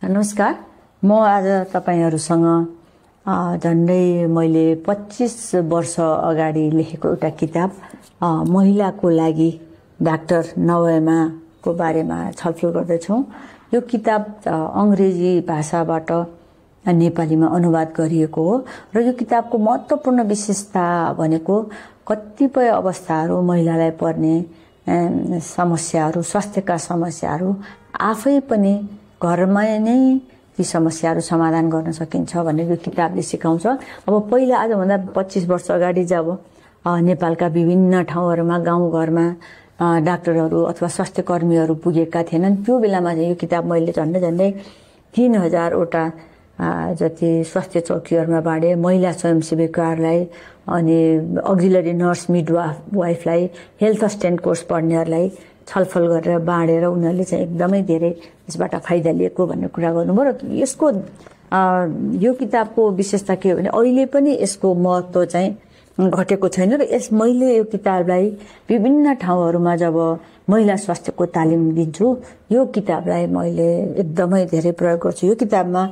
नमस्कार। म आज तपाईहरुसँग झन्डै मैले 25 वर्ष अगाडि लेखेको एउटा किताब महिलाको लागि डाक्टर नवयमा को बारेमा छलफल गर्दैछौं। यो किताब अंग्रेजी भाषाबाट नेपालीमा अनुवाद गरिएको हो र यो किताबको महत्त्वपूर्ण विशेषता भनेको कतिपय अवस्थाहरू महिलालाई पर्ने समस्याहरू, स्वास्थ्यका समस्याहरू आफै पनि घरमै नै ती समस्याहरू समाधान गर्न सकिन्छ भन्ने यो किताबले सिकाउँछ। अब पहिला आज भन्दा 25 वर्ष अगाडि जब नेपालका विभिन्न ठाउँहरुमा गाउँघरमा डाक्टरहरू अथवा स्वास्थ्य कर्मीहरू पुगेका थिएनन्, त्यो बेलामा यो किताब मैले झन्डै 3000 वटा जति स्वास्थ्य चौकीहरुमा बाँडे, महिला स्वयंसेविकाहरूलाई अनि अक्सिलरी नर्स मिडवाइफलाई, हेल्थ असिस्टेन्ट कोर्स पढ्नेहरूलाई छलफल गरेर बाँडेर उनीहरूले चाहिँ एकदमै धेरै यसबाट फाइदा लिएको भन्ने कुरा गर्नुभयो। र यसको यो किताबको विशेषता के हो भने अहिले पनि यसको महत्त्व चाहिँ घटेको छैन र मैले यो किताबलाई विभिन्न ठाउँहरुमा जब महिला स्वास्थ्यको तालिम दिन्छु, यो किताबलाई मैले एकदमै धेरै प्रयोग गर्छु। यो किताबमा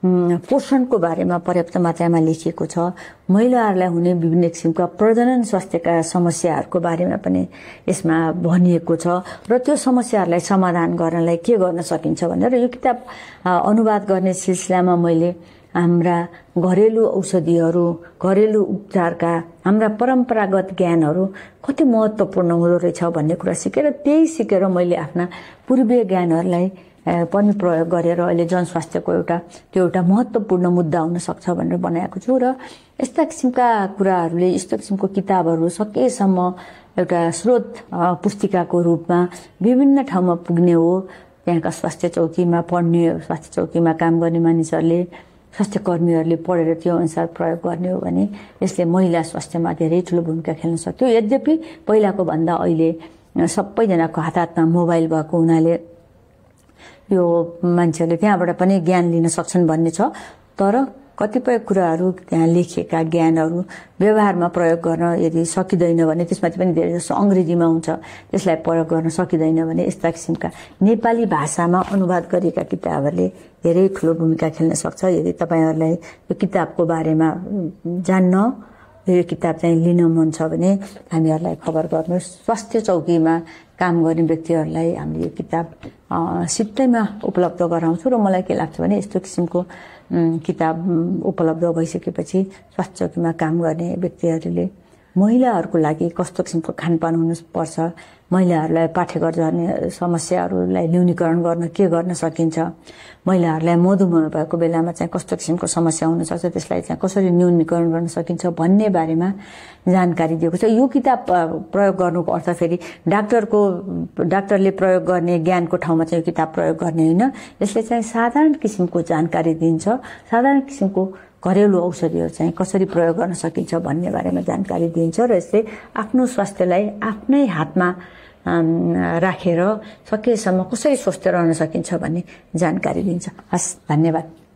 पोषणको बारेमा पर्याप्त मात्रामा लेखिएको छ। महिलाहरूलाई हुने विभिन्न किसिमका प्रजनन स्वास्थ्यका समस्याहरूको बारेमा पनि यसमा भनिएको छ र त्यो समस्याहरूलाई समाधान गर्नलाई के गर्न सकिन्छ भनेर यो किताब अनुवाद गर्ने सिलसिलामा मैले हाम्रा घरेलु औषधिहरू, घरेलु उपचारका हाम्रा परम्परागत ज्ञानहरू कति महत्त्वपूर्ण हुँदो रहेछ भन्ने कुरा सिकेर, त्यही सिकेर मैले आफ्ना पूर्वीय ज्ञानहरूलाई पनि प्रयोग गरेर अहिले जनस्वास्थ्यको एउटा महत्त्वपूर्ण मुद्दा हुन सक्छ भनेर बनाएको छु। र यस्ता किसिमका कुराहरूले, यस्तो किसिमको किताबहरू सकेसम्म एउटा स्रोत पुस्तिकाको रूपमा विभिन्न ठाउँमा पुग्ने हो। त्यहाँका स्वास्थ्य चौकीमा पढ्ने, स्वास्थ्य चौकीमा काम गर्ने मानिसहरूले, स्वास्थ्य कर्मीहरूले पढेर त्यो अनुसार प्रयोग गर्ने हो भने यसले महिला स्वास्थ्यमा धेरै ठूलो भूमिका खेल्न सक्यो। यद्यपि पहिलाको भन्दा अहिले सबैजनाको हातमा मोबाइल भएको हुनाले यो मान्छेहरूले त्यहाँबाट पनि ज्ञान लिन सक्छन् भन्ने छ। तर कतिपय कुराहरू त्यहाँ लेखिएका ज्ञानहरू व्यवहारमा प्रयोग गर्न यदि सकिदैन भने, त्यसमाथि पनि धेरै जसो अंग्रेजीमा हुन्छ, त्यसलाई प्रयोग गर्न सकिदैन भने यस्ता किसिमका नेपाली भाषामा अनुवाद गरिएका किताबहरूले धेरै ठूलो भूमिका खेल्न सक्छ। यदि तपाईहरुलाई यो किताबको बारेमा जान्न, यो किताब चाहिँ लिन मन छ भने हामीहरुलाई खबर गर्नुहोस्। स्वास्थ्य चौकीमा काम गर्ने व्यक्तिहरुलाई हामीले यो किताब सित्तैमा उपलब्ध गराउँछु र मलाई के लाग्छ भने यस्तो किसिमको किताब उपलब्ध भइसकेपछि स्वास्थ्य चौकीमा काम गर्ने व्यक्तिहरुले महिलाहरुको लागि कस्तो किसिमको खानपान हुनुपर्छ, महिलाहरुलाई पाठेघर जाने समस्याहरुलाई न्यूनीकरण गर्न के गर्न सकिन्छ, महिलाहरुलाई मधुमेह भएको बेलामा चाहिँ कस्तो किसिमको समस्या हुन सक्छ, त्यसलाई चाहिँ कसरी न्यूनीकरण गर्न सकिन्छ भन्ने बारेमा जानकारी दिएको छ। यो किताब प्रयोग गर्नुको अर्थ फेरि डाक्टरले प्रयोग गर्ने ज्ञानको ठाउँमा चाहिँ यो किताब प्रयोग गर्ने हैन। यसले चाहिँ साधारण किसिमको जानकारी दिन्छ, साधारण किसिमको घरेलु औषधिहरू चाहिँ कसरी प्रयोग गर्न सकिन्छ भन्ने बारेमा जानकारी दिन्छ र यसले आफ्नो स्वास्थ्यलाई आफ्नै हातमा राखेर सकेसम्म कसरी स्वस्थ रहन सकिन्छ भन्ने जानकारी दिन्छ। हस्, धन्यवाद।